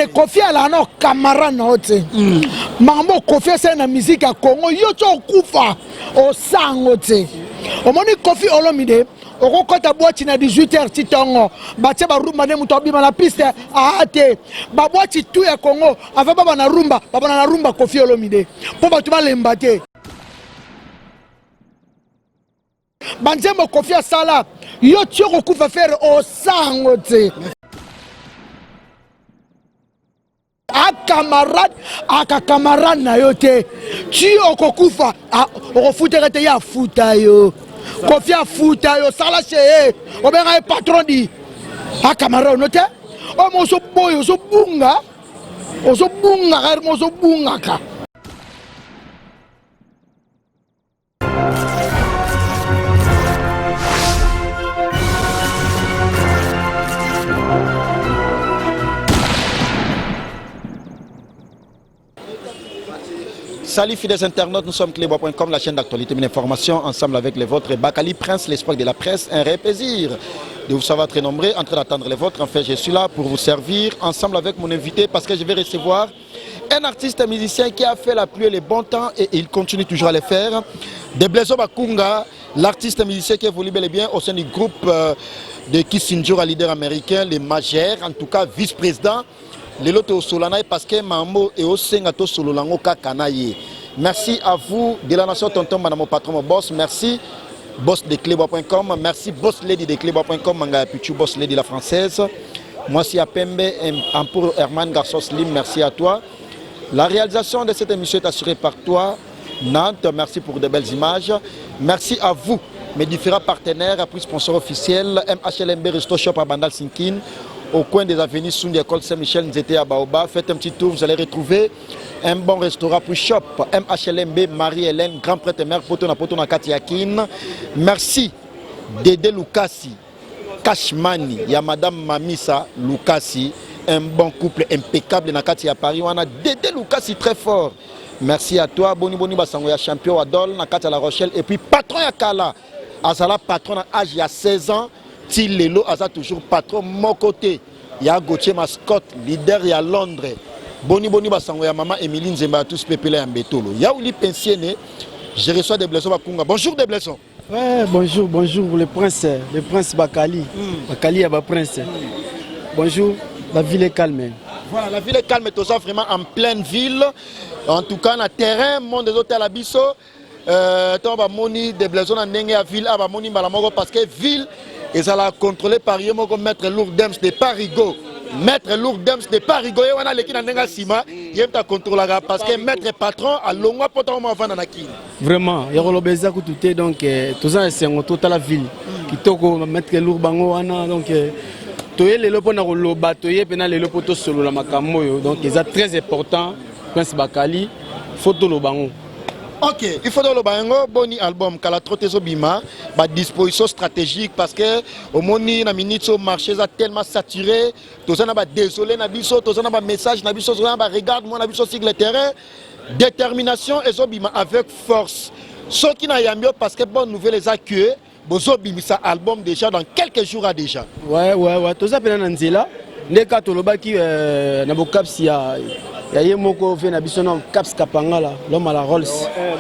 Ferre Koffi alaka na camarade na yo te. Makambo Koffi asali na musique ya Congo yo ti okufa osango te. Omoni Koffi Olomide okokɔta bwati na 18 heures ti ntongo batie barumba nde moto abima na piste aa te babwati tu ya Congo ava baba na rumba babana na rumba Koffi Olomide mpo bato balemba te. Banzembo Koffi asala yo ti okokufa Ferre osango te. A camarade aka camarade na yo te ti okokufa okofutaka te ye afuta yo Koffi afuta yo sala chez ye obenga ye patron di a camarade no te oyo mo ozoboya ozobunga ozobungaka mo ozobungaka. Salut fidèles internautes, nous sommes clébois.com, la chaîne d'actualité et d'information, ensemble avec les vôtres, Bakali Prince, l'espoir de la presse, un réel plaisir de vous savoir très nombreux, en train d'attendre les vôtres. Enfin, je suis là pour vous servir, ensemble avec mon invité, parce que je vais recevoir un artiste musicien qui a fait la pluie et les bons temps et il continue toujours à le faire. De Blaiso Bakunga, l'artiste musicien qui évolue bel et bien au sein du groupe de Kissinjora, leader américain, les Magères, en tout cas vice-président. Lelo tosolana parce que mambo et osenga tosolola ngo kaka na ye. Merci à vous de la nation tonton madame patron mon boss, merci boss de clébois.com, merci boss lady de clébois.com, manga pichu boss lady la française. Moi c'est Pembe pour Herman Garçon Slim, merci à toi. La réalisation de cette émission est assurée par toi Nantes, merci pour de belles images. Merci à vous mes différents partenaires, appui sponsor officiel MHLMB Resto Shop à Bandal Sinkin, au coin des avenues Sundi École Saint-Michel Nzete à Baoba. Faites un petit tour, vous allez retrouver un bon restaurant pour shop MHLMB Marie-Hélène, grand prêtre mère Potona Potona Katiakin. Merci Dédé Lukasi, Cashmani, ya Madame Mamisa Lukasi, un bon couple impeccable na kati ya Paris wana Dédé Lukasi très fort. Merci à toi Boni Boni Basango ya champion Adol na kati ya La Rochelle et puis patron ya Kala azala patron na âge ya 16 ans ti lelo aza toujours patron moko te ya Gauthier Mascotte leader ya Londres. Boni Boni Basango ya maman Émilie Nzemba ya tous pepela ya Mbetolo. Yaouli Pensiene, je reçois des blessons Bakunga. Bonjour des blessons. Ouais, bonjour, bonjour le prince Bakali. Bakali ya ba prince. Bonjour, la ville est calme. Voilà, la ville est calme, tout ça vraiment en pleine ville. En tout cas, na terrain, monde des hôtels à biso. Tant ba moni des blessons na ndenge ya ville, ba moni mbala moko parce que ville ezala contrôlée par ye moko maître Lourd Dems de Parigo. Maître Lourd Dems de Parigo ye wana leki na ndenge sima, ye mta contrôlaka parce que maître patron a longwa pota mo avanda na kini. Vraiment, ya koloba eza kutu te donc toza na esengo totala ville kitoko maître Lourd bango wana donc toye lelo mpona koloba toye mpena lelo mpo tosolola makambo oyo donc eza très important Prince Bakali faut toloba yango. Ok, il faut toloba yango boni album kala trop ezobima ba disposition stratégique parce que omoni na minute au marché eza tellement saturé toza na ba désolé na biso toza na ba message na biso toza na ba regarde moi na biso sur le terrain détermination ezobima avec force soki na yambi yo parce que bonne nouvelle eza que bozobimisa album déjà dans quelques jours à déjà. Ouais ouais ouais toza pena na nzela nde ka tolobaki na bokapsi ya ye moko ve na biso na Caps Kapangala, l'homme à la Rolls,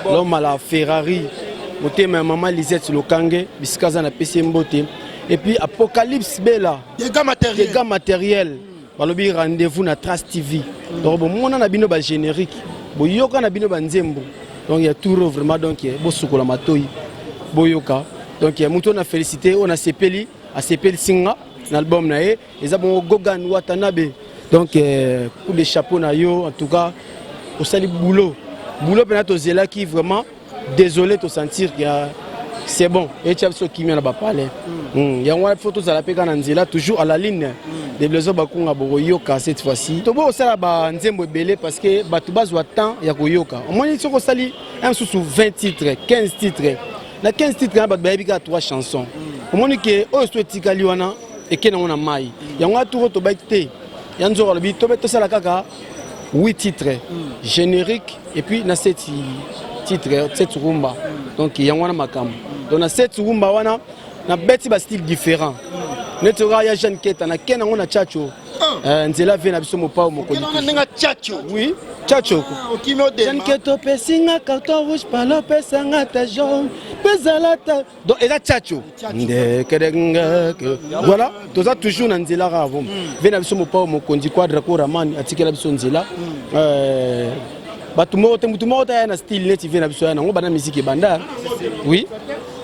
l'homme à la Ferrari, motema ya mama Lisette Lokange bisika aza na pesi mbote et puis Apocalypse Bella dégâts matériel, dégâts matériel balobi rendez-vous na Trace TV donc bomona na bino ba générique boyoka na bino ba nzembo donc ya tour vraiment donc bosukola matoi boyoka donc ya mutu na félicité on a sepeli a sepeli singa na album na ye eza bongo Gogan Watanabe donc coup de chapeau na yo en tout cas osali boulot boulot pena tozelaki vraiment désolé to sentir qu'il y a c'est bon et tu as biso kimia na ba palais yango wana faut tozala pe kana nzela toujours à la ligne de Blaiso Bakunga bokoyoka cette fois-ci tobo osala ba nzembo ebele parce que bato bazwa temps ya koyoka omoni soki osali un susu 20 titres 15 titres na 15 titres na bato bayebi kaka 3 chansons omoni ke oyo so etikali wana eke nango na mai yango wana toko tobaki te ya nzoko alobi tobe tosala kaka 8 titres générique et puis na 7 titres 7 rumba donc yango wana makambo donc na 7 rumba wana na beti ba style différent neti oka ya Jeanne Keta na ken nango na Tchatcho. Ah. Nzela vie na biso mopao mokonzi. Ndenge Tchatcho. Oui, Tchatcho. Ah, okimi odema. Jeune keto pesinga carton rouge palo pesanga ta jaune pezala ta. Donc eza Tchatcho. Ndekedengeke. Voilà, toza toujours na nzela kaka vom. Vie na biso mopao mokonzi Quadra Koraman atikela biso nzela. Bato moko te, motu moko te aya na style neti vie na biso aya nango banda musique ebanda. Oui.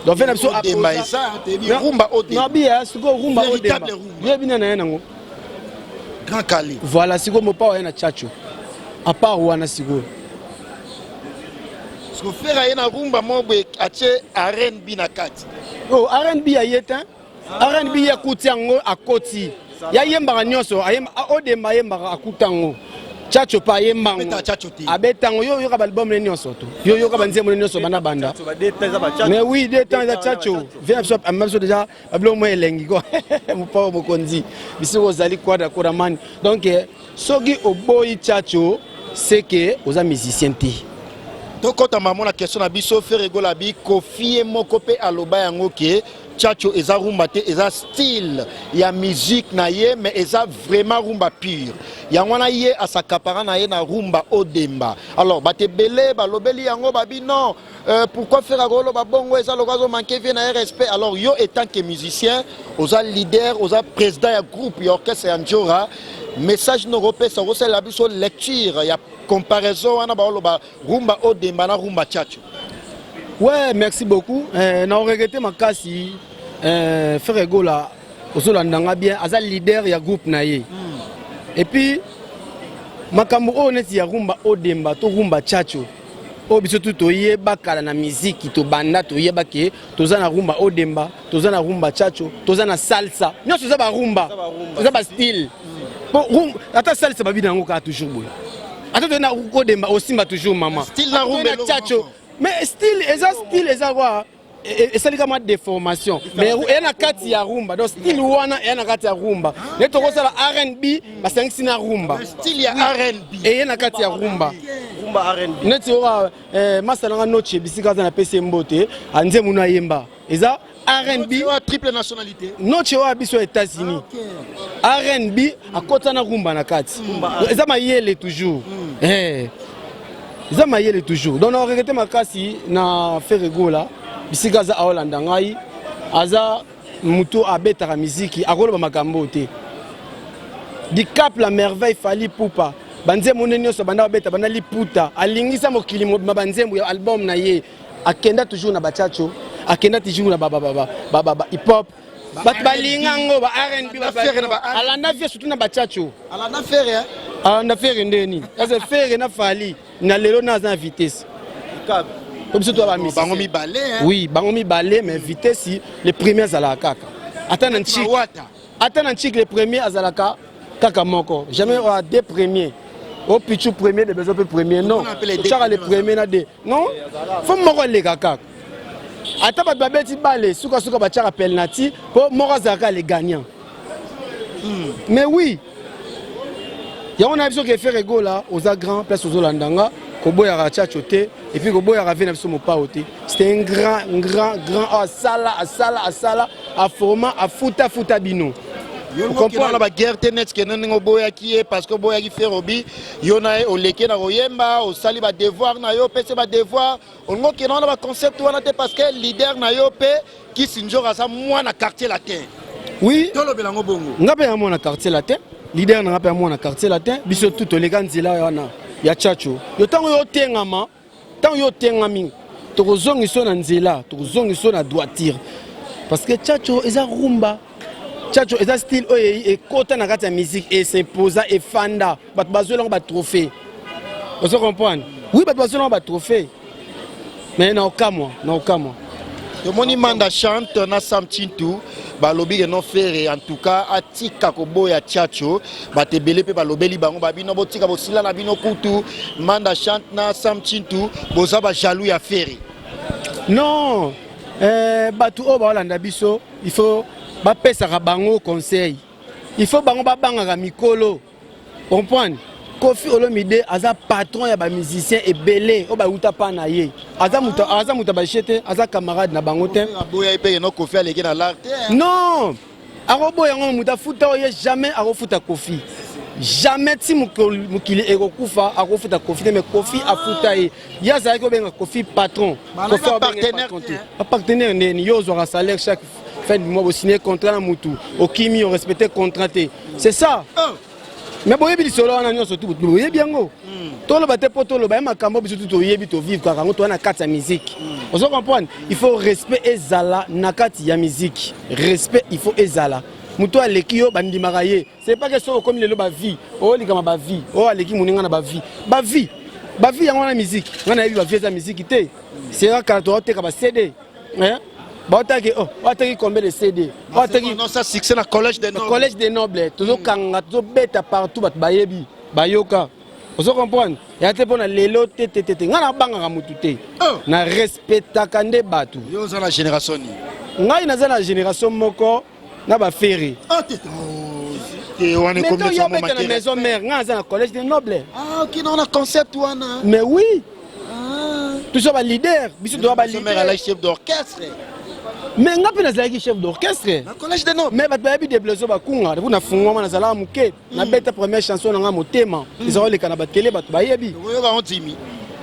Donc vie na biso Odemba eza toyebi rumba odemba. Non biya sikoyo rumba odemba. Véritable rumba. Yebi na ye nango. Grand Kallé. Voilà sikoyo mopao aye na Tchatcho. À part wana sikoyo. Sikoyo Ferre aye na rumba moko boye atie R&B na kati. Oh, R&B aye te. R&B ye akuti yango akoti. Ya yembaka nyonso, ayemba odemba ayembaka akuta yango. Tchatcho pa ayemba yango. Abeta Tchatcho te. Abeta yango yo yoka ba album ne nyonso to. Yo yoka ba nzembo ne nyonso banda banda. Mais oui, deux temps eza Tchatcho. Viens biso amema biso déjà ba biloko mwa elengi quoi. Mopao mokonzi. Biso ozali Quadra Koraman. Donc soki oboyi Tchatcho, c'est que oza musicien te. Tokota mamo na question na biso. Ferre Gola bi Koffi ye moko mpe aloba yango ke Tchatcho eza rumba te, eza style ya musique na ye, mais eza vraiment rumba pure. Yango wana ye asakapara na ye na rumba odemba. Alors bato ebele balobeli yango, babi non, pourquoi Ferre akoloba bongo, eza lokola azomanke vie na ye respect. Alors yo étant que musicien, oza leader, oza président ya groupe ya orchestre ya Njora, message noko opesa, okosalela biso lecture ya comparaison wana baoloba rumba odemba na rumba Tchatcho? Ouais, merci beaucoup. Na regretté makasi, Ferre Gola ozolanda nga bien, aza leader ya groupe na ye. Et puis makambo oyo neti ya rumba odemba to rumba Tchatcho oyo biso tu toyeba kala na miziki, tobanda toyeba ke toza na rumba odemba, toza na rumba Tchatcho, toza na salsa, nyonso eza barumba, eza bastyle. Po ata salsa babina yango kaka toujours boye, ata toye na odemba osimba toujours mama. Style na rumba eloko Tchatcho moko. Mais style eza, style eza kwa esalika mwa déformation, mais eya na kati ya rumba. Donc style wana eya na kati ya rumba nde tokosala R&B basangisi na rumba. Style ya R&B. Eye na kati ya rumba. Rumba R&B. Neti oyo masalanga noche bisika aza, napesi ye mbote, anzembo no ayemba eza R&B. Oyo triple nationalité. Noche oyo ya biso ya États-Unis, R&B akota na rumba na kati, eza mayele toujours. Eza mayele toujours. Donc na regretté makasi na Ferre Gola bisika aza aolanda ngai, aza moto abetaka miziki, akoloba makambo te. Dicap la Merveille, Fally Ipupa, banzembo nde nyonso banda babeta banda liputa alingisa mokili mobima, banzembo ya album na ye akenda toujours na baTshatsho, akenda toujours na ba hip hop, bato balinga yango ba R&B. Alanda Ferre na ba R&B. Alanda vie surtout na baTshatsho. Alanda Ferre, hein? Alanda Ferre nde nini? Ase Ferre na Fally na lelo na aza na vitesse po biso to Bango mibale, hein? Oui, bango mibale, mais vitesse le premier azalaka kaka ata na ntiki. Mawata. Ata na ntiki, le premier azalaka kaka moko, jamais oa deux premiers o pichu premier de besoin mpe premier non. On appelle les deux Tiaka le premiers. Premier na deux non, fo moko aleka kaka. Ata bato babeti bale, sukasuka batiaka penalty mpo moko azalaka le gagnant. Mais oui, yango na biso ke Ferre Gola oza grand place, ozolanda nga, koboyaka Tchatcho te et puis koboyaka vie na biso mopao te. C'était un grand, grand, grand oyo asala, asala, asala, aforma, afuta futa bino. Yo okenda na baguerre te neti kende ndenge oboyaki ye, parce que oboyaki Ferre obi yo na ye oleki na koyemba, osali badevoir na yo, opesi badevoir, olingi okende wana baconcept wana te, parce que leader na yo mpe Kisi Nzora aza mwana Quartier Latin. Oui. Tolobela yango bongo. Nga mpe ya mwana Quartier Latin, leader na nga mpe ya mwana Quartier Latin. Biso tu toleka nzela wana ya Tchatcho. Yo ntango yo otengama, ntango yo otengami, tokozongisa yo na nzela, tokozongisa yo na droiture, parce que Tchatcho eza rumba. Tchatcho eza style oyo ekota na kati ya musique, es'imposa, efanda, bato bazwelango batrophée. Ozo comprendre? Oui, bato bazwelango batrophée, mais na okamwa, na okamwa. Tomoni Manda Chante na Sam Tshintu balobi ke non, Ferre en tout cas atika koboya Tchatcho. Bato ebele mpe balobeli bango, babino botika bosila na bino kutu. Manda Chante na Sam Tshintu, boza bajaloux ya Ferre. Non, bato oyo baolanda biso, il faut bapesaka bango conseil, il faut bango babangaka mikolo, comprendre. Koffi Olomide aza patron ya bamusicien ebele oyo bauta mpa na ye. Aza moto, aza moto ya baje te, aza camarade na bango te. Aboya ye mpe no Koffi aleki na l'art te, hein. Non. Akoboya yango, moto afuta oyo ye jamais akofuta Kofi, jamais. Ti mokili ekokufa, akofuta Kofi te. Mais Kofi afuta ye. Ye azalaki kobenga Kofi patron. Kofi abenga patron te, bapartenaire ndeni. Yo ozwaka salaire chaque fin du mois, bosigne contrat na mutu, okimi, orespecte contrat te, c'est ça. Mais boyebi lisolo wana nyonso tu, boyebi yango. Toloba te mpo toloba ye makambo biso tu toyebi, tovivre kaka yango, toza na kati ya musique, ozo comprendre. Il faut respect ezala na kati ya musique. Respect, il faut ezala. Moto aleki yo, bandimaka ye. C'est pas que soki okomi lelo bavie, oyolikama bavie oyo aleki moninga na bavie, bavie, bavie yango wana musique. Ngai nayebi bavie eza musique te. Sera kala tooteka ba CD, baotaki, oh, oataki combien de CD? Oataki ça succès na Collège des Nobles. Collège des Nobles, tozokanga, tozobeta partout, bato bayebi, bayoka, ozo comprendre. Ya te mpo na lelo te, te, te, te. Ngai nabangaka motu te, na respectaka nde bato. Yo oza na génération nini? Ngai naza na génération moko na baFerre. Wana yo obeta na Maison Mère, ngai naza na Collège des Nobles. Ah, ok, na concept wana. Mais oui, biso baleader, biso toza baleader. Chef d'orchestre. Mais nga mpe nazalaki chef d'orchestre na Collège des Nobles. Mais bato bayebi Deblezo bakunga depuis nafungwama, nazalaka moke, nabeta première chanson na nga, Motema, eza koleka na batele, bato bayebi. Oyoka ngo timi.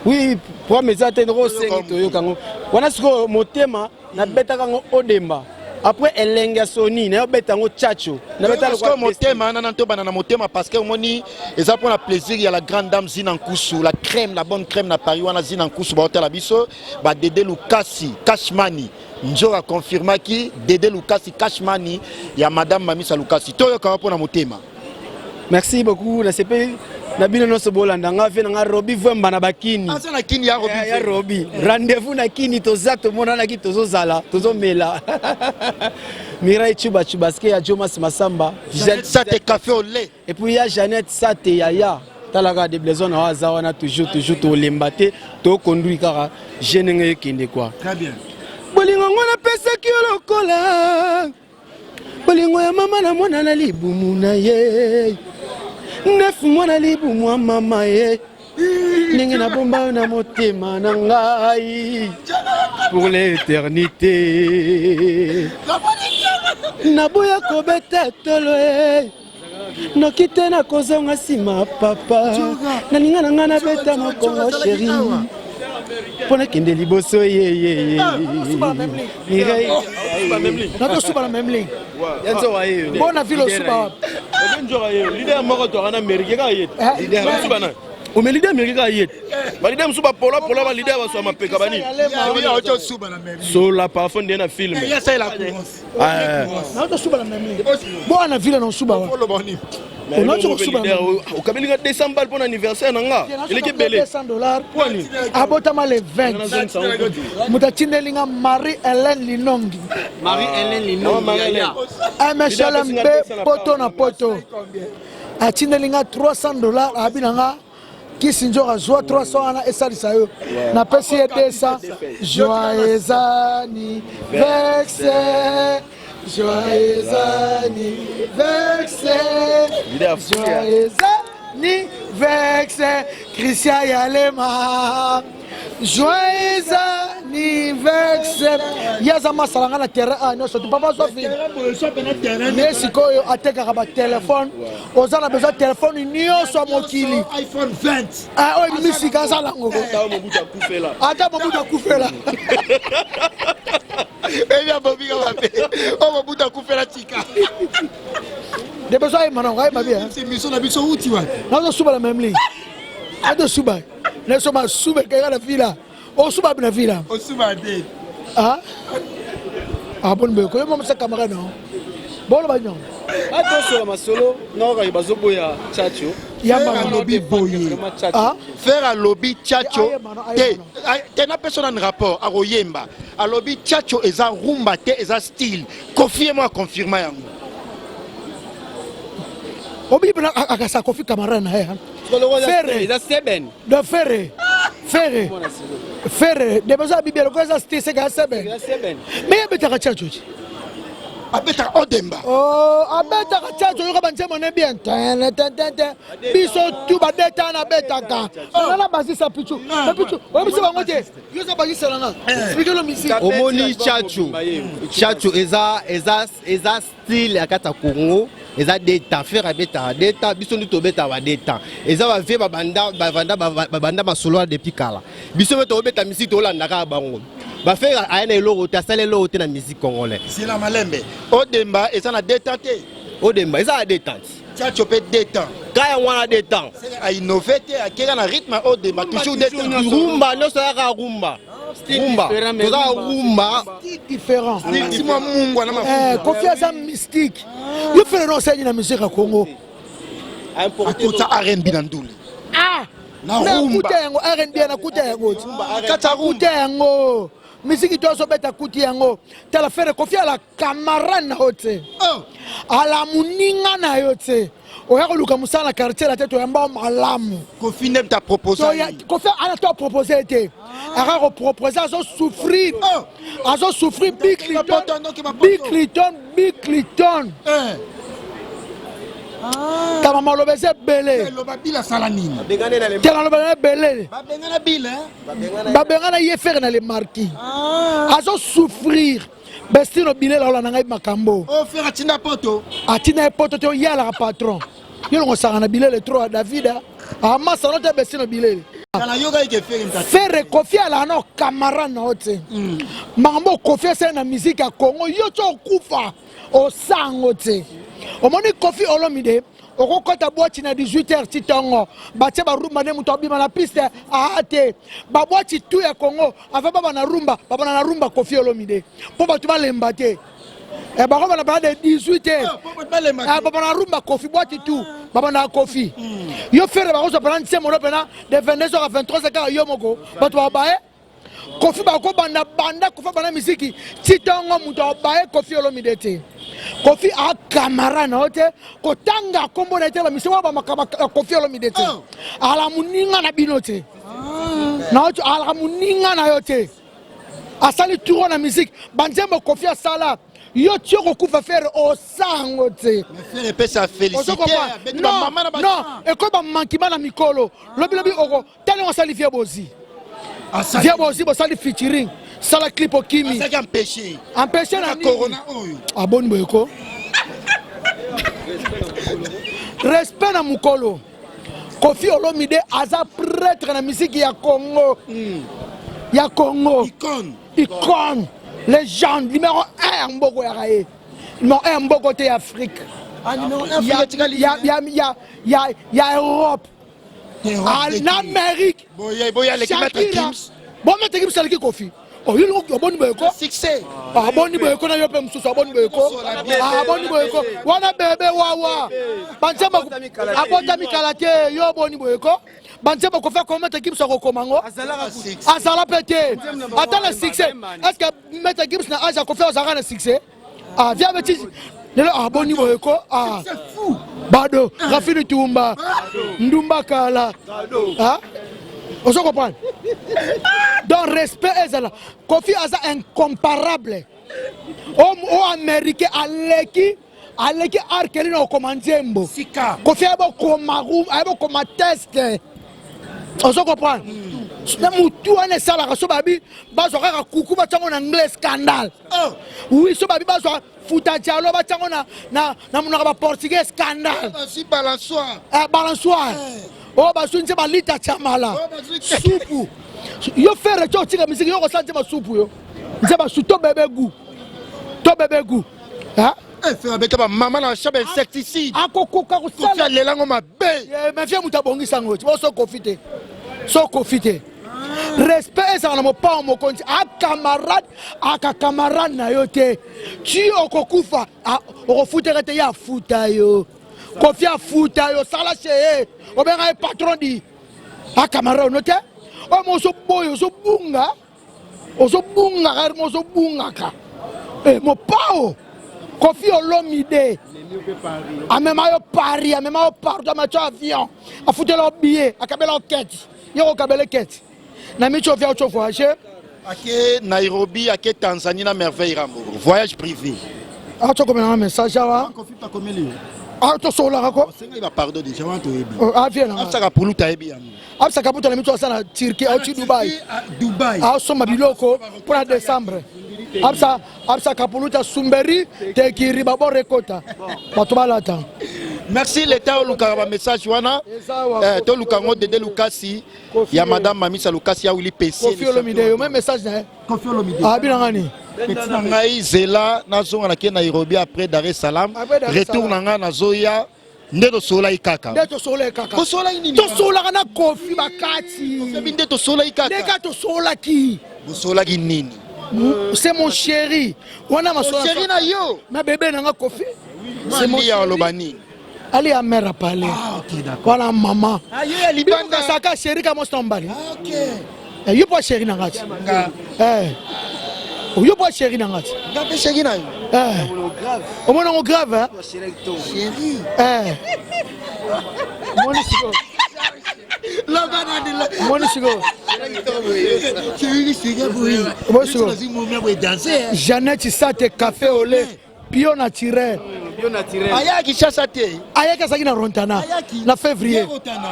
Oui, problème eza te, ndoko osengi toyoka yango wana. Sikoyo Motema nabetaka yango odemba, après Elenge ya Soni nayobeta yango tchacho. Nabeta Motema wana, tobanda na Motema, parce que omoni eza mpona plaisir ya la grande dame Zina Nkusu, la crème, la bonne crème na Paris wana. Zina Nkusu, baotala biso, badede Lukasi Cashmani nzoka confirmaki Dede Lukasi Cashmani ya madame Mamisa Lukasi. Toyokaka mpona Motema. Merci beaucoup, nasepeli na bino nyonso bolanda nga. Vie na nga Robi Vwemba na bakini. Aza na Kini ya Robi. Ya Robi, rendez-vous na Kini, toza, tomonanaki, tozozala, tozomela Mirai Chuba Chubaske ya Jomas Masamba. Sate café au lait. Et puis ya Jeannette Sate, yaya, talaka de blaison na aza wana, toujours, toujours, tolemba te, tokondui kaka je ndenge ekende quoi. Très bien. Bolingo ngo napesaki yo lokola bolingo ya mama na mwana na libumu na ye, 9 mois na libumu ya mama ye, ndenge nabomba yo na motema na ngai pour l'éternité. Naboya kobeta tolo e noki te, nakozonga nsima. Papa, nalinga na ngai nabeta mokongo, chéri, mpo nakende liboso yeyeye. Nazosuba na même ligne bona ville, osuba wapi? Leader moko toaka na Amérique kaka ye te bana ome leader Amérique kaka ye te. Baleader mosusu bapolapola, baleader baswa mapeka banini sola parfum nde na film. Nazosuba na même ligne bona ville, na osuba wapi? Okabelinga 200 balle mpo na anniversaire na nga, eleki ebele. 200 $. Abotama le 20, moto atindelinga Marie Hélène Linongi. Marie Hélène Linongi. Mhlmb poto na poto, atindelinga 300 $. Abi na nga kisi nzoka, azwa 300 wana esalisa yo. Napesi ye 200. Joyeux anniversaire, joyeux anniversaire, joyeux anniversaire, Christian Yalema, joyeux anniversaire. Ye aza masala nga na terrain a nyonso te. Papa azwa fini ye sikoyo, atekaka batelefone. Oza na besoin telefone nyonso ya mokili iPhone 20 oyo ebimi sika, aza nango. Ata Mobutu akufela. Ebi abobika mabe oyo Mobutu akufela, tika. De besoin ayema nango, ayema bien. Émission na biso uti wapi? Nazosuba na même ligne, azosuba naso masuba ekeka na vila. Osuba na vila? Osuba te. Ah bon, boye koyeba mosa camarade no boloba nyongo. Atosola masolo naokai, bazoboya Tchacho. Alobi boye, Ferre alobi Tchacho te te. Napesa nani rapport akoyemba? Alobi Tchacho eza rumba te, eza style. Kofi ye mo aconfirma yango. Obi mpena akasa Kofi camarade na ye. Ferre eza seben. De Ferre, Ferre, Ferre de besoin abibi eloko eza style, seka ya seben. Mais yebetaka Tchacho ti. Abetaka Odemba. Oh, abetaka tchatcho, yoka banzembo ne bien. Tene tene tene. Biso tu badeta na betaka. Nana basisa pichu. Pichu, oyebisi bango te. Yo za basisa na nga. Explique le musique. Omoni tchatcho. Tchatcho eza eza eza style ya kati ya Congo. Eza deta Ferre abetaka deta biso nde tobetaka ba deta eza ba vie babanda bavanda babanda masolo wana depuis kala biso mpe tobeta musique tolanda kaka bango ba Ferre aya na eloko te asala eloko te na musique congolais. Zela malembe Odemba eza na deta te. Odemba eza na deta. Tchatcho pe deta. Kaya wana deta. A innové te akeka na rythme Odemba toujours deta. Rumba nyonso yaka rumba. Rumba. Toza rumba. Différent. Si mwa mungwa na mafuta. Eh, Koffi aza mystique. Yo Ferre no osali na musique ya Congo. Akota R&B na ndule. Ah! Na rumba. Nakuta yango R&B nakuta yango. Kata rumba. Kuta yango. Musique to azobeta kuti yango. Tala Ferre Koffi ala camarade na yo te. Ala muninga na yo te. Oya koluka mosala na quartier la te toyamba malamu. Koffi nde ta proposer. Koffi ala to proposer te. Aka ko proposer azo souffrir. Azo souffrir Bill Clinton. Bill Clinton, Bill Clinton. Tama maloba eza ebele. Loba Bill asala nini? Tala maloba eza ebele. Babengana Bill hein? Babengana ye Ferre na le marquis. Azo souffrir. Bestino bilela olanda ngai makambo. Oh Ferre atinda poto. Atinda ye poto te oyalaka patron. Yo longo sanga na bilele trop ya Davida. Amasa no te Bestino bilele. Kana yoka ike Ferre mtati. Ferre Koffi ala no camarade na ote. Makambo Koffi asala na musique ya Congo yo tso okufa osango te. Omoni Koffi Olomide okokota boîte na 18h ti tongo batie ba rumba nde moto abima na piste aa te ba boîte tout ya Congo avant baba na rumba baba na rumba Koffi Olomide po bato balemba te. Eh, bango bana bana de 18h baba na rumba Koffi boîte tout baba na Koffi yo Ferre bango so pena ntsemo no pena de 22h à 23h kaka yo moko bato ba baye Koffi bako banda banda Koffi banda misiki ti tongo moto abaye Koffi Olomide te. Koffi a camarade na yo te kotanga kombo na ye te ba misiki ba makaba Koffi Olomide te. Ala muninga na bino te. Na yo ala muninga na yo te. Asali tour na musique banzembo Koffi asala yo ti okokufa Ferre osango te. Ferre epesa félicité Non, non, ekoyi ba manquement na mikolo. Lobi lobi oko tali osali vie bozi. Vie bozi bosali featuring. Sala clip okimi. Azaki empêché. Empêché na nini? Corona oyo. Aboni boye ko. Respect na mukolo. Koffi Olomide aza prêtre na musique ya Congo. Ya Congo. Icône. Icône. Légende numéro 1 ya mboko ya raye. Numéro 1 ya mboko te ya Afrique. Ah, numéro 1 ya ya ya ya ya ya Europe. En Amérique. Boye boye aleki Maître Gims. Bon Maître Gims aleki Koffi. Oh yo loko aboni boye ko. Succès. Aboni boye ko na yo pe mususu aboni boye ko. Aboni boye ko. Wana bébé wawa. Banzemba abota mikala te yo aboni boye ko. Banzemba ko faire comment Maître Gims akokomango? Azala pe te. Ata na succès. Est-ce que Maître Gims na âge akofa azala na succès? Ah viens petit. Lelo aboni boye ko. Ah. Bado, Rafini Tumba. Ndumba Kala. Ah? Ozo comprendre? Donc respect ezala. Koffi aza incomparable. O américain aleki aleki arkeli na okoma nzembo. Koffi ayeba okoma room, ayeba okoma test. Ozo comprendre? Na mutu wana esalaka so babi bazwa kaka kuku batyango na anglais scandale. Oui, so babi bazwa futa dialo batyango na na na monoko ba portugais scandale. Bazwi balançoire. Eh, balançoire. Oh bazwi nze balita chamala. Supu. Yo Ferre to tika musique yo kosala nze basupu yo. Nze basu to bébé goût. To bébé goût. Hein? Eh, Ferre abeta ba mama na chambre insecticide. Akokoka kosala. Koffi alelango mabe. Eh, mais viens mutu abongisa ngo. Bo so Koffi te. So Koffi te. Respect ezala na mopao mokonzi a camarade aka camarade na yo te. Ti okokufa okofutaka te ya futa yo. Koffi afuta yo sala chez ye. Obenga ye patron di. A camarade no te. O moso boyo ozo bunga. Ozo bunga ka mozo bunga ka. Eh mopao Koffi Olomide. Amema yo Paris, amema yo partout, amema yo avion. Afutela yo billet, akabela yo kete. Yo okabela kete. Na micho via ocho voyager. Ake Nairobi, ake Tanzanie na Merveille Rambo. Voyage privé. Atokomela nga message awa. Kofi akomeli yo. Ah, tosololaka ko. Osengai ba pardon déjà wana toyebi. Oh, avie na nga. Absaka puluta ayebi yango. Absaka puta na mitu aza na Turquie, auti Dubai. Dubai. Asomba biloko mpo na décembre. Absa absa kapuluta sumberi tekiri babor ekota. Bato balata. Merci l'état olukaka ba message wana. Eh, toluka yango Dede Lukasi ya madame Mamisa Lukasi ya Willy PC. Koffi Olomide yo même message na ye. Koffi Olomide. Abi na ngani. Petit na ngai zela nazonga na ke Nairobi après Dar es Salaam. Retour na ngai nazoya nde tosololaki kaka. Nde tosololaki kaka. Bosololaki nini? Tosololaka na Koffi bakati. Koffi nde tosololaki kaka. Nde kaka tosololaki. Bosololaki nini? C'est mon chéri. Wana masola. Chéri na yo. Ma bébé na nga Koffi. C'est mon chéri. Oloba nini? Ali ya mère apale. Ah, ok, d'accord. Wana maman. Ah, yo ya libanda. Saka chéri ka mosto mbali. Ah, ok. Eh, yo po chéri na ngati. Eh. Yo po chéri na ngati. Nga pe chéri na yo. Eh. Omona ngo grave hein? Chéri. Eh. Moni siko. Moni siko. Moni siko. Jeannette Sate café au lait. Bio naturel. Bio naturel. Aya Kinshasa te. Ayaki azalaki na Rotana. Na février.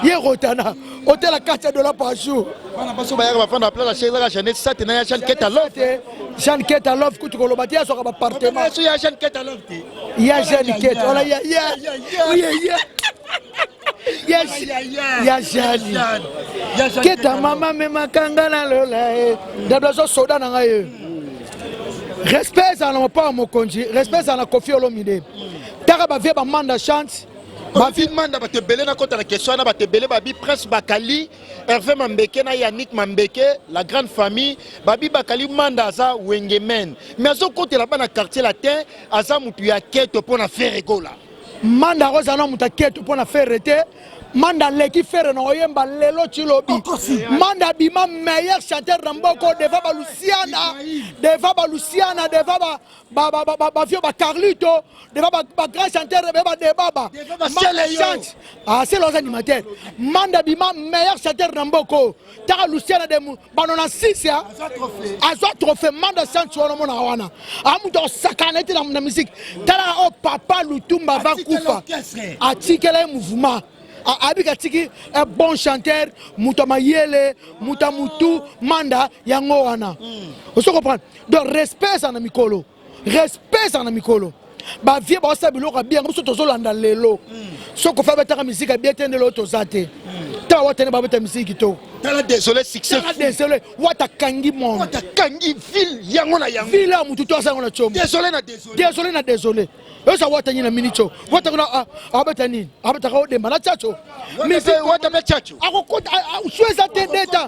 Ye Rotana. Hôtel à 4 dollars par jour. Bana baso bayaka bafanda place chez ezaka Jeannette Sate na ya Jeanne Keta Love. Jeanne Keta Love kutu koloba te azwaka ba appartement. So ya Jeanne Keta Love te. Ya Jeanne Keta. Ola ya ya. Ya ya. Ya Jeanne. Keta mama memaka nga na lola ye. Dabla zo soda na ngai ye. Respect ezala na mopao mokonzi, respect ezala na Koffi Olomide. Taka ba vie ba manda chante. Ba vie manda bato ebele nakota na question wana bato ebele babi Prince Bakali, Hervé Mambeke na Yannick Mambeke, la grande famille, babi Bakali manda aza wengemen. Mais azokotela bana quartier latin, aza mutu ya keto pona Ferre Gola. Manda akozala na moto ya keto pona Ferre te. Manda aleki Ferre na oyemba lelo tilobi. Manda abima meilleur chanteur na mboko devant ba Luciana, devant ba Luciana, devant ba ba ba ba ba vieux ba Carlito, devant ba ba grand chanteur ba ba Debaba. Manda chante. Ah c'est leurs animateurs. Manda abima meilleur chanteur na mboko. Taka Luciana de ba 96 ya. Azwa trophée Manda chante wana mona wana. A muto sakana ete na musique. Tala o papa Lutumba va kufa. Atikela mouvement. Abika atiki un bon chanteur, muto mayele, muto mutu, Manda yango wana. Ozo comprendre? Donc respect ça na mikolo. Respect ça na mikolo. Ba vieux ba osala biloko ya bien, biso tozolanda lelo. Soko fa betaka musique ya bien te nde lelo toza te. Ta wata ne ba beta musique kitoko. Tala désolé succès. Tala désolé wata kangi monde. Wata kangi ville yango na yango. Ville ya mutu to asango na chombo. Désolé na désolé. Désolé na désolé. Esa wata nini na minicho. Wata kuna abeta nini? Abeta ka odemba na chacho. Musique wata pe chacho. Akokota sueza te deta.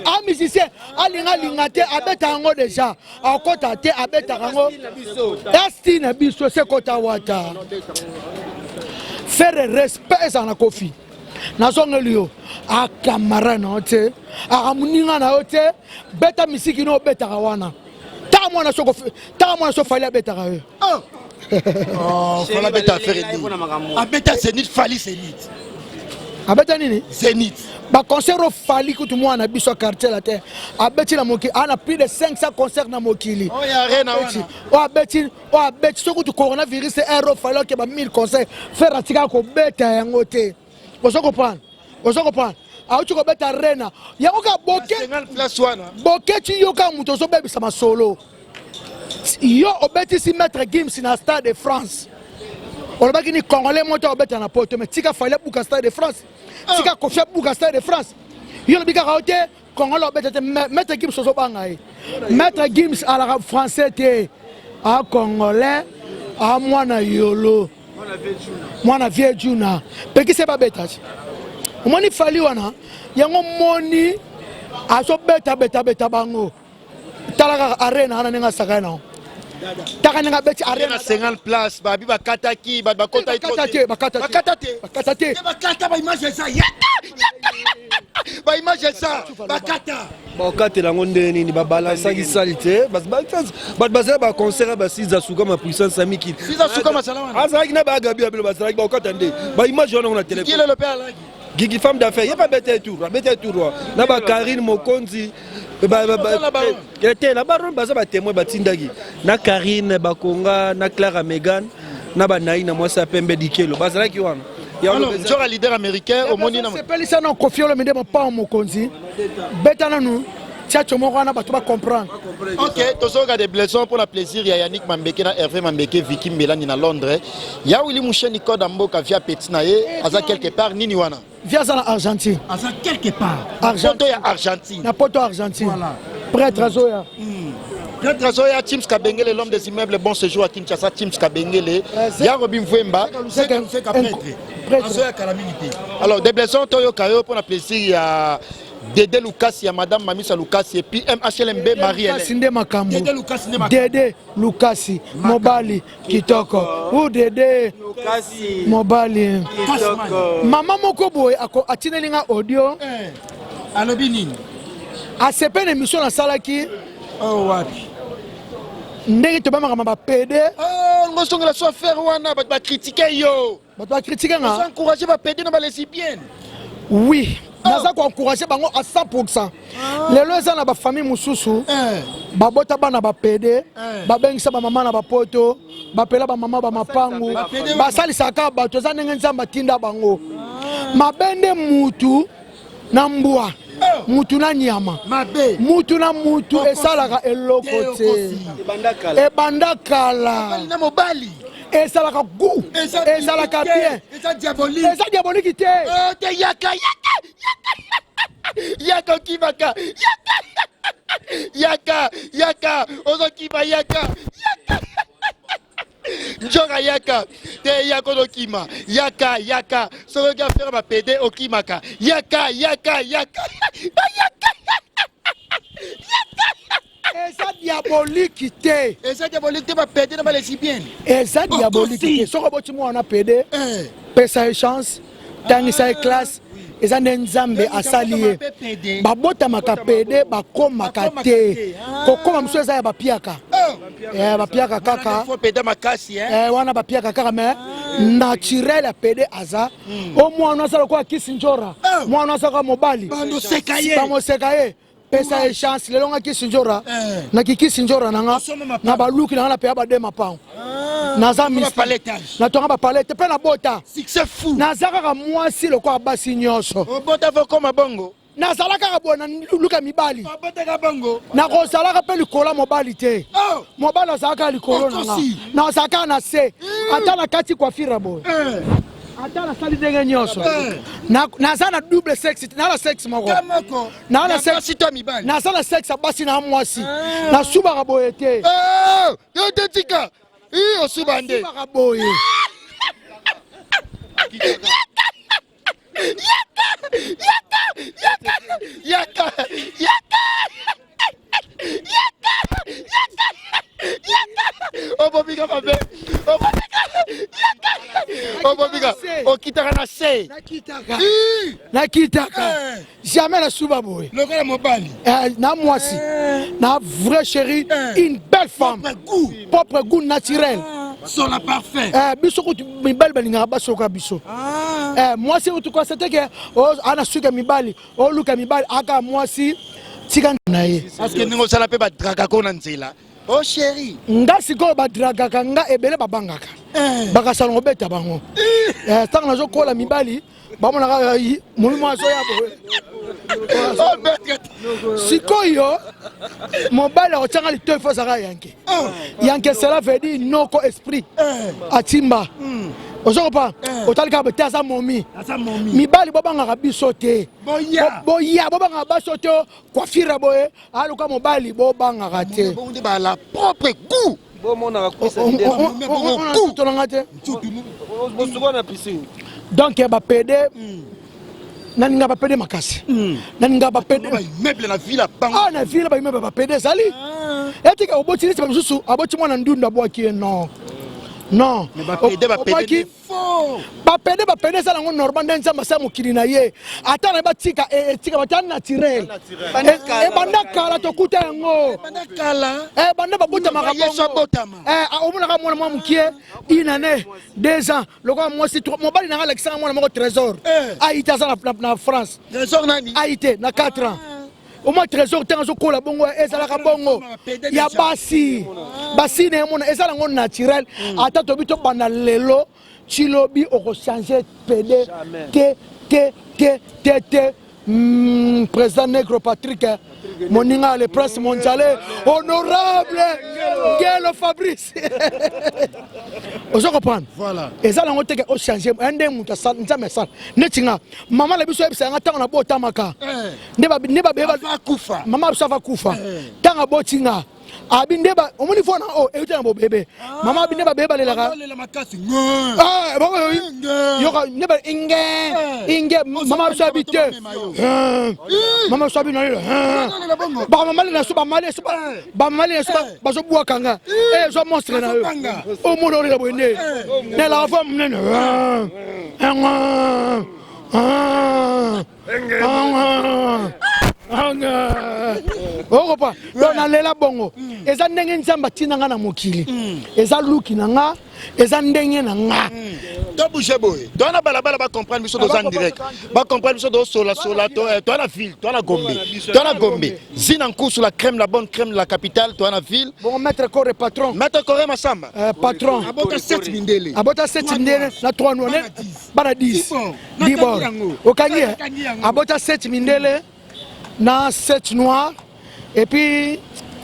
A musicien alinga linga te abeta yango déjà. Akota te abeta yango. Esti na biso se kota wata. Faire respect eza na Koffi. Nazongeli yo akamara na yo te akamoninga na yo te beta misiki no obetaka wana taka mwana soko taka mwana so Fally abetaka yo. Oh, Fally abeta affaire nini? Abeta Zenith, Fally Zenith. Abeta nini? Zenith. Ba concert o Fally kutu mwana biso quartier la te. Abeti na mokili, ana plus de 500 concerts na mokili. Oh ya arena wana. Oh abeti, oh abeti soki kutu coronavirus ero Fally oke ba 1000 concerts. Faire atika ko beta yango te. Ozo comprendre? Ozo comprendre? Auti kobeta arena. Yango ka boke. Place wana. Boke ti yoka muto ozobebisa masolo. Yo obetisi Maître Gims na Stade de France. Olobaki ni Congolais moto obeta na poto mais tika Fally abuka Stade de France. Tika Koffi abuka Stade de France. Yo lobi kaka ote Congolais obeta te Maître Gims ozobanga ye. Maître Gims alaka français te. A Congolais a mwana yolo. Mwana vieux Juna. Pekise babeta. Omoni Fally wana yango moni azobeta beta beta bango. Tala kaka arena wana ndenge asakani nango. Taka ndenge abeti arena na 50 place babi bakataki bato bakota bakata te bakata te bakata te bakata te bakata ba image eza yata ba image eza bakata bakatela yango ndenge nini babalansaki sali te bato bazala baconcert ya basiza sukama puissance ya mikili siza sukama azala wana azalaki na bagabi ya bino bazalaki bakokata nde baimage wana ngo na telefone kilelo mpe alaki. Gigi femme d'affaires, ye pa bete tour, abete tour na ba Karine Mokonzi te la baronne baza ba témoin batindaki na Karine Bakonga na Clara Megan na ba Naïna mwasi ya pembe Dikelo bazalaki wana. Nzoka leader américain omoni na sepelisa na Koffi Olomide mopao mokonzi beta nanu tiacho moko wana bato bacomprendre. Ok, tozoyoka de blessons pour la plaisir ya Yannick Mambeke na Hervé Mambeke, Vicky Mbelani na Londres. Ya Willy Moucheni code ya mboka via petit na ye aza quelque part nini wana? Via aza na Argentine. Aza quelque part. Poto ya Argentine. Na poto Argentine. Voilà. Prêtre azoya. Prêtre azoya, Chims Kabengele, l'homme des immeubles, bon séjour à Kinshasa, Chims Kabengele. Ya Robin Mvwemba. Prêtre. Alors, des blessons toyoka yo pour la plaisir ya Dédé Lukasi ya Madame Mamisa Lukasi et puis MHLMB Marie Hélène. Nde makambo. Dédé Lukasi mobali kitoko. Ou Dédé mobali. Mama moko boye atineli nga audio. Alobi nini? Asepe na émission nasalaki. Oh wapi? Ndenge tobamaka ma ba PD. Oh ngosongela so affaire wana bato ba critiquer yo. Bato ba critiquer nga. Encourager ba PD na ba lesbiennes. Oui. Naza ko encourager bango à 100%. Lelo eza na ba famille mususu. Babota bana ba PD, babengisa ba mama na ba poto, bapela ba mama ba mapangu, basalisaka bato eza ndenge Nzambe atinda bango. Mabende mutu na mbwa, mutu na nyama, mutu na mutu esalaka eloko te. Ebanda kala. Na mobali. Esalaka goût, ezalaka bien, eza diabolique, eza diabolique te. Te yaka yaka yaka okimaka yaka yaka yaka ozokima yaka yaka nzoka yaka te yaka ozokima yaka yaka soki oki affaire ba PD okimaka yaka yaka yaka yaka. Eza diabolique te. Eza diabolique te ba PD na ba lesbiennes. Eza diabolique te. Soko boti mwana PD, pesa ye chance, tangisa ye classe, eza nde Nzambe asali ye. Babotamaka PD, bakomaka te. Kokoma mosusu eza ya bapiaka. Bapiaka kaka. Wana bapiaka kaka mais naturel ya PD aza. O mwana asala lokola kisi njora. Mwana asala mobali. Bamoseka ye. Pesa ye chance lelo nga kisi njora na kikisi njora na nga na baluki na nga na peya ba deux mapango. Naza na tonga ba palette pe na bota. Succès fou. Naza kaka mwasi lokola basi nyonso. Obota fo koma bongo. Nazala kaka boye na luka mibali. Obotaka bongo. Nakozalaka pe likolo mobali te. Mobali azalaka likolo na nga. Nazalaka na se. Ata na kati coiffure boye. Ata nasali ndenge nyonso. Naza na double sexe, na na sexe moko. Na na sexe naza na sexe ya basi na mwasi. Nasubaka boye te. Yo te tika. I osuba nde. Nasubaka boye. Yaka! Yaka! Yaka! Yaka! Yaka! Yaka! Yaka! Yaka! Obobika mabe. Obobika. Yaka! Obobika. Okitaka na se. Nakitaka. Nakitaka. Jamais nasuba boye. Lokola mobali. Na mwasi. Na vraie chérie, une belle femme. Propre goût. Propre goût naturel. Sola parfait. Biso kutu mibali balingaka basoka biso. Mwasi kutu kwa c'était que ana suka mibali, oluka mibali aka mwasi tika na ye. Parce que ningo sala pe ba dragako na nzela. Oh chérie. Nga sikoyo ba dragaka nga ebele babangaka. Bakasala ngobeta bango. Tango nazokola mibali bamonaka molimo azoya boye. Sikoyo mobali akotianga litoyi fo azalaka yanke. Yanke cela veut dire noko esprit. Atimba. Ozokopa otali kaka te aza momi. Mibali bobangaka biso te. Boya bobangaka biso te coiffure boye aluka mobali bobangaka te. Bongo ba la propre goût. Bomonaka kwisa leader. Tolanga te. Bosuka na piscine. Donc ba PD naninga ba PD makasi. Naninga ba PD. Ba immeuble na ville bango. Ah na ville ba immeuble ba PD ezali. Etika oboti neti ba misusu aboti mwana ndundu abwaki ye non. Non, bapede, bapede obwaki bapede, bapede eza nango normal nde Nzambe asala mokili na ye. Ata na ye batika etika bata naturel. Ebanda kala, tokuta yango banda babotamaka Yesu abotama. Omonaka mwana mwa mokie, une année, 2 ans, lokola mwasi. Mobali nanga alakisanga mwana moko, Trésor aite, aza na France. Trésor nani? Aite na 4 ans. Omwa Trésor ntango azokola bongo, ezalaka bongo ya basi basi na ye mona eza nango naturel. Ata tobi tobanda lelo, tilobi okochange pede te te te te te. Président Negro Patrick, moninga le prince mondiale, honorable Ngelo Fabrice, ozo comprendre? Voilà. Eza nango teke ochange nde moto asala, Nzambe asala neti nga. Mama na biso oyebisa yanga ntango nabotamaka nde babebe Akufa. Mama biso ava kufa ntango aboti nga. Abi nde omoni fo na oyo euti na bobebe. Mama abi nde babebe balelaka. Olela makasi. Ah, bongo yoka nde ba inge inge. Mama biso abi te, mama biso abi nalela bamamali na so, bamali so, bamali na so, bazobwaka nga. Ezwa monstre na yo, omona olela boye nde nelaka fo monene. Okopa donc nalela bongo, eza ndenge Nzambe atina nga na mokili, eza luki na nga, eza ndenge na nga. Tobouge boye, toa na balabala, bacomprendre biso, toza en direct, bacomprendre biso, tozosolasola, toa na ville, toa na Gombe, toa na Gombe, Zina Nkusu, la crème, la bonne crème de la capitale, toa na ville. Bongo maître Corre, patron. Maître Corre Masamba. Patron. Abota 7 mindele. Abota 7 mindele na 3 noirs, bana 10 dibor. Okangi ye, abota 7 mindele na 7 noir et puis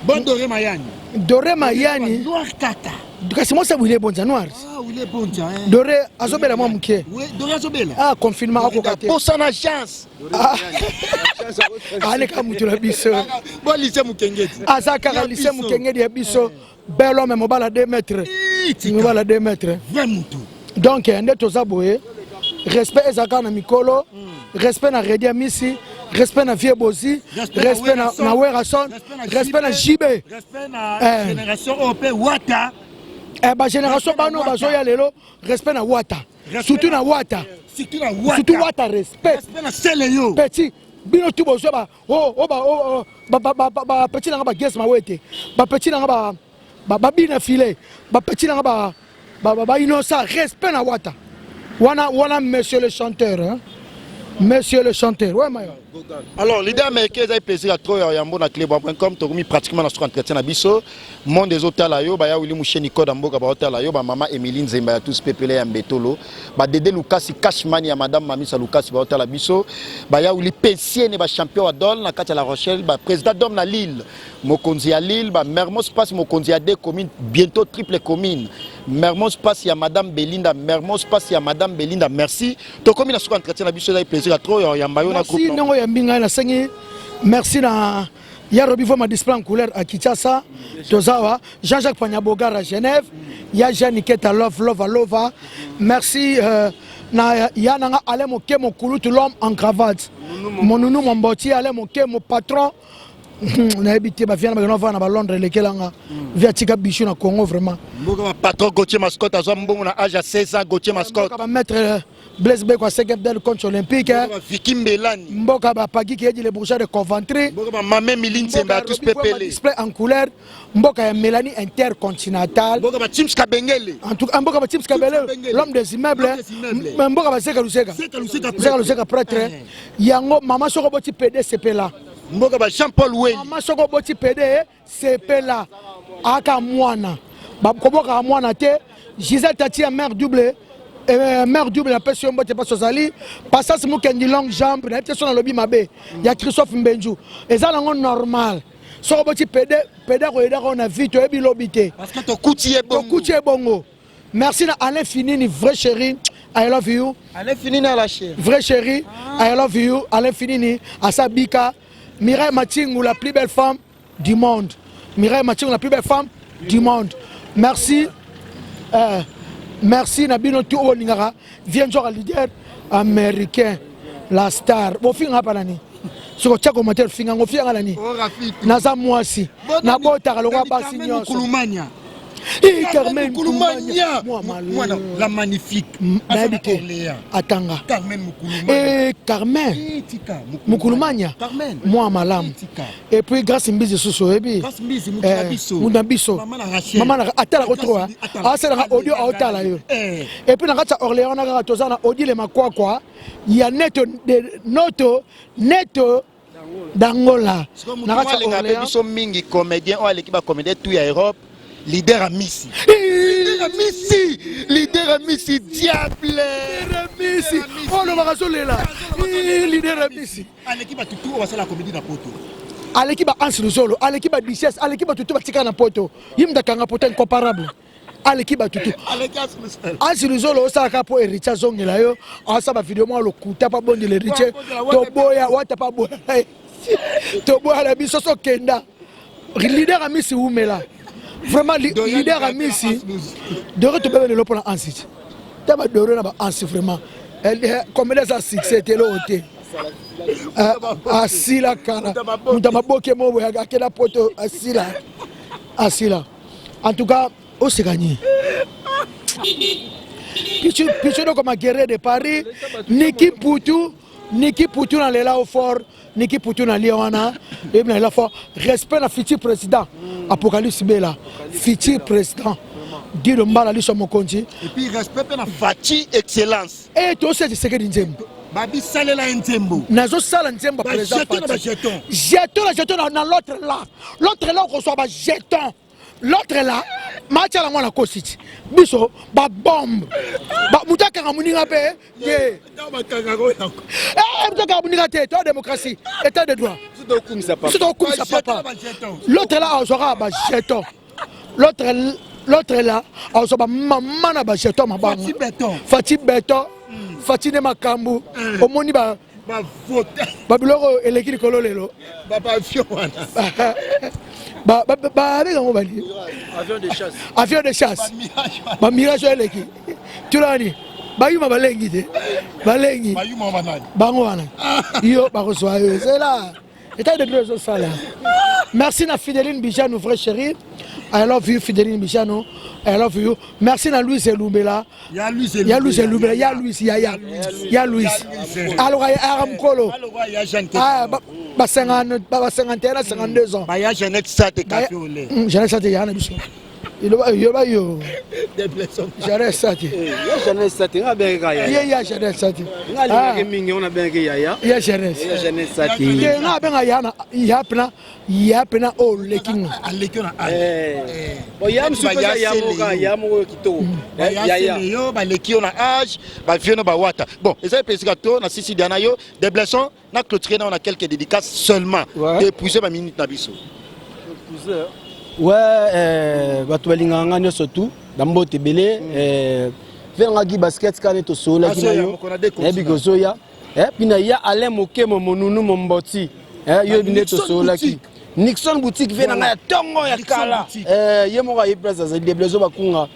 Bon, Doré Mayani. Doré Mayani. Noir kaka. Kasi mwasi abwile bonza noir. Ah, wile bonza, hein. Doré azobela mwa moke. Doré azobela. Ah, confinement, akoka te. Posa na chance. Aleka mutu na biso. Bon, lycée Mukengedi. Aza kaka lycée Mukengedi ya biso. Bel homme, mobala 2 mètres, mobala 2 mètres. Vrai mutu. Donc nde toza boye, respect ezalaka na mikolo, respect na Redi Amisi, respect na Vie Bozi, respect na Werason, respect na JB. Respect na génération oyo mpe Wata. Bagénération bano bazoya lelo, respect na Wata, surtout na Wata. Surtout na Wata. Surtout Wata, respect. Respect na Sele yo. Petit bino tu bozwa bapeti nanga, bagese mawete, bapeti nanga, babina file, bapeti nanga, bainnocent, respect na Wata wana wana, monsieur le chanteur, hein? Monsieur le chanteur, ouais, mayo. Alors, leader américain, ezali plaisir ya trop ya yambo na cleboa.com. Tokomi pratiquement na suka entretien na biso. Monde ezotala yo, baya Wili Musheni, code ya mboka baotala yo, bamama Émilie Nzemba ya tous pepele ya Mbetolo, badede Lukasi Cashman ya madame Mamisa Lukasi baotala biso, baya Wili Pensiene, bachampion ya dol na kati ya La Rochelle, baprésident d'homme na Lille, mokonzi ya Lille, bamermos passe, mokonzi ya deux communes, bientôt triple commune, Mermos passe ya madame Belinda, Mermos passe ya madame Belinda. Merci, tokomi na suka entretien na biso. Ezali plaisir ya trop ya yamba yo na Merci. groupe. Ndenge oyambi ngai, nasengi merci na ya Robi Voma, display en couleur à Kinshasa. Tozawa Jean-Jacques Panyabogar à Genève, ya Jean Niketa Love Love Alova. Merci na ya nanga Alain Moke Mokulutu, l'homme en cravate, monunu momboti Alain Moke, mon patron. Nayebi te, bavia na bakenda bavanda na balondres, elekelanga vi atika bichu na Congo vraiment. Mboka bapatron Gautier Mascotte, azwa mbongo na age ya 16 ans, Gautier Mascotte. Mboka bamaître Blaise Beko, cinquième del coach olympique. Viki Mbelani. Mboka bapagi Kiyedi, le bourgeois de Coventry. Mboka bamame Mili Nzemba ya tous pepele. Display en couleur, mboka ya Mélanie Intercontinental. Mboka bachims Kabengele. En tout cas mboka bachims Kabengele, l'homme des immeubles, mboka baseka Luseka, Seka Luseka prêtre. Yango mama soko boti pd sepela. Mboka ba Jean Paul Weli. Mama soko boti pd sepela, aka mwana kobokaka mwana te. Gisèle Tati ya mare double, mare double, napesi yo mbote mpasi ozali. Pasas Mukendi, longue jambe, nayebi te so nalobi mabe ya Christophe Mbenju. Eza nango normal, soko boti pede, pede akoyedaka na vie, toyebi lobi te. Parce que tokuti ye bongo. Tokuti ye bongo. Merci na Alain Finini, vrai chéri, I love you. Alain Finini à la chérie. Vrai chéri, I love you. Alain Finini asabika. Mireille Matingu, la plus belle femme du monde. Mireille Matingu, la plus belle femme du monde. Merci, merci na bino tu oyo olingaka vie nzoka leader américain, la star. Bofinga pa nani? Soki otia commentaire, finga ngo, finga nani? Naza mwasi, nabotaka lokola basi nyonso. Kulumania. Eh, Carmen Mukulumanya mwana la magnifique nayebi te atanga Carmen Mukulumanya eh, Carmen eh, Mukulumanya mwa malamu et puis Grâce Mbizi susu oyebi eh, na biso mama na atalaka trop asalaka audio aotala yo et puis na kati ya Orléans wana kaka toza na Odile Makwakwa ya neto noto neto d'Angola na kati ya Orléans biso mingi comédien oyo aleki ba comédien tout ya Europe leader amisi leader amisi leader amisi diable leader amisi oyo olobaka azolela leader amisi aleki bato tu oyo basala comédie na poto aleki ba Hans Luzolo aleki ba Duchesse aleki bato tu batikala na poto ye moto akanga poto incomparable aleki bato tu Hans Luzolo osalaka mpo héritier azongela yo asala bavideo mwa lokuta mpo abondela héritier toboya wata mpo aboya toboya na biso sokenda leader amisi wumela vraiment leader amisi dore tobebe lelo mpona ansi te te badore na baansi vraiment comédie aza succès te eloko te asila kala moto ya maboke mo boye akenda poto asila asila en tout cas oseka nini pichu dokoma guerrier de paris niki mputu niki putu na lela au fort niki putu na lia wana eyebi na lela fort respect na futur président apocalypse bela futur président dido mbala liso mokonzi et puis respect mpe na faci excellence e tosala tshisekedi nzembo babisalela ye nzembo nazosala nzembo ya président jeton na jeton na l'autre là l'autre là okozwa bajeton l'autre là matiala yango na kosi ti biso babombe moto akanga moninga mpe te moto akanga moninga te toya démocratie état de droit biso tokokumisa papa l'autre là azwaka bajeton l'autre l'autre là azwa bamama na bajeton mabanga fati beton fati nde makambo omoni ba babiloko oyo eleki likolo lelo babenga yango bani avion de chasse bamirage oyo eleki tunani bayuma balengi te balengi bango wana yo bakozwa yo ezela État de droit ezosala. Merci na Fideline Bijano, vrai chéri. I love you Fideline Bijano. I love you. Merci na Louise Elumbela. Ya Louise Ya Louise Elumbela, ya Louise ya ya. Ya Louise. Alors ya Aramkolo. Ah ba ba 50 ba 51 52 ans. Ba ya Jeannette Sate café au lait. Jeannette Sate ya na biso. Yoba yo. Jeannette Sate. Ya Jeannette Sate nga bengaka yaya. Ye ya Jeannette Sate. Nga alingaki mingi ona bengaki yaya. Ya Jeannette. Ya Jeannette Sate. Te nga benga ya na ya pena ya pena o leki nga. Aleki na âge. Bon ya musu pesa ya moko ya moko kitoko. Ya ya. Yo baleki yo na âge, ba vieux no ba wata. Bon, eza pesika to na sisi diana yo des blessons na clôturer na on a quelques dédicaces seulement. Épuiser ma minute na biso. Ouais, euh, bato balingaka nga nyonso tu na mbote ebele euh, mpe nanga gi basket kaka nde tosololaki na yo nayebi kozoya eh, mpi na ya alain mokemo monunu momboti eh, yo yebi nde tosololaki nixon boutique vie na ngai ya ntongo ya kala eh, ye moko aye place azali deblezo bakunga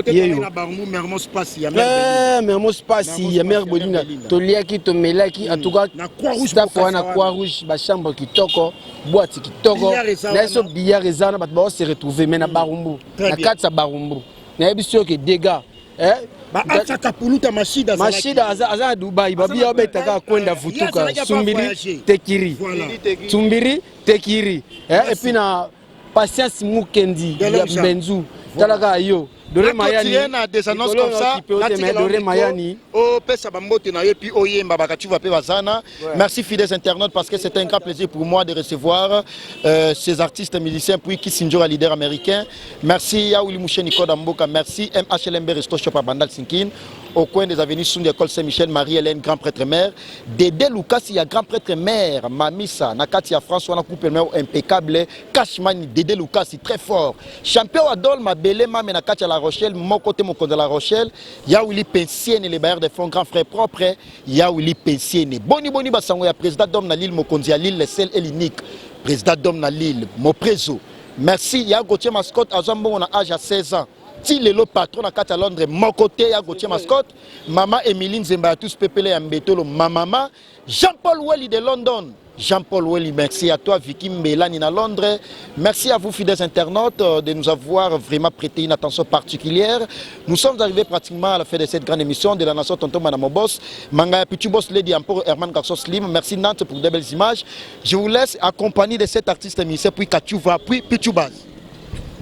yeyo mermos pasi ya mare bolinda toliaki tomelaki en tout cas staff wana croix rouge bachambre kitoko boîte kitoko na biso billard eza wana bato bao se retrouver mais na barumbu na kati ya barumbu nayebi soki ke dégâts eh? Mashida Mashida aza aza na Dubai babi ya obeta kaka kwenda vutuka sumbiri tekiri sumbiri tekiri eh, et puis na Patience Mukendi ya Mbenzu tala kaka yo Dore Mayani na des annonces comme ça Dore Mayani opesa bambote na yo puis oyemba bakachuva pe bazana. Merci fidèles internautes parce que c'est un grand plaisir pour moi de recevoir euh, ces artistes musiciens puis Kissinjora leader américain. Merci Yaouli Moucheni Koda Mboka, merci MHLMB Resto Shop à Bandal Sinkin au coin des avenues Sundi École Saint-Michel, Marie-Hélène, grand prêtre mère, Dédé Lucas, il y a grand prêtre mère, Mamisa, Nakati ya François, na couple mère impeccable, Cashman, Dédé Lucas, très fort. Champion Adol, Mabele, Mame, Nakati ya La Rochelle, mon côté, mon côté de La Rochelle, Yaouli Pensienne, les bailleurs de fonds, grand frère propre, Yaouli Pensienne. Boni boni basango ya président d'homme na Lille, Mokonzi ya Lille, le seul et l'unique. Président d'homme na Lille, Moprezo. Merci, ya Gauthier Mascotte, azwa mbongo na âge ya 16 ans. Ti lelo patron na kati ya Londres moko te ya Gauthier Mascotte, mama Emilie Nzemba ya tous pepele ya Mbetolo, ma mama Jean-Paul Welly de London. Jean-Paul Welly, merci à toi. Vicky Mbelani à Londres. Merci à vous, fidèles internautes, de nous avoir vraiment prêté une attention particulière. Nous sommes arrivés pratiquement à la fin de cette grande émission de la nation Tonton Madame Boss. Mangaya Pichu Boss Lady Ampo Herman Garçon Slim. Merci Nantes pour de belles images. Je vous laisse accompagné de cet artiste musicien, puis Kachuva, puis Pichu Baz.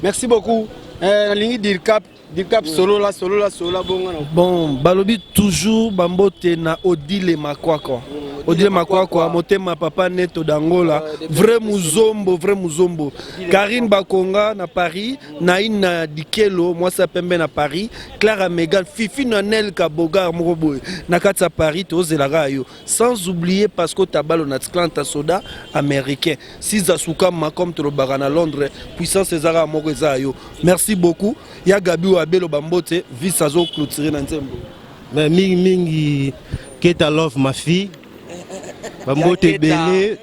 Merci beaucoup. Eh, nalingi dircap dircap solola solola solola bonga na Bon, balobi toujours bambote na Odile Makwakwa. Odile Makwakwa, motema papa Neto d'Angola, vrai muzombo, vrai muzombo. Karine Bakonga na Paris, Naïn na Dikelo, mwasi ya pembe na Paris, Clara Megan, Fifi Nanel Kabogar moko boye na kati ya Paris tozelaka yo. Sans oublier Pasco Tabalo na Atlanta soda américain. Siza Sukama comme tolobaka na Londres, puissance ezaka moko eza yo. Merci beaucoup. Ya Gabi Wabelo bambote, vice azo clôturer na nzembo. Mais mingi mingi Keta Love ma fille. Bambote ebele.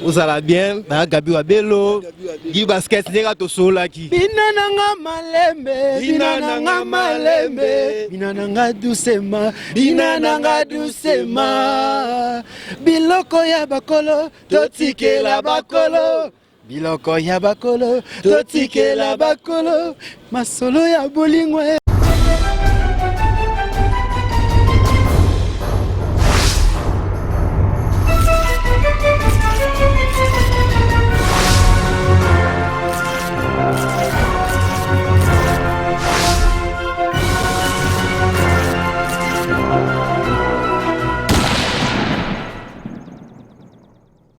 Ozala bien, ba Gabi Wabelo, Guy Basket ndenge tosololaki. Bina nanga malembe, bina nanga malembe, bina nanga doucement, bina nanga doucement. Biloko ya bakolo totikela bakolo. Biloko ya bakolo totikela bakolo. Masolo ya bolingo.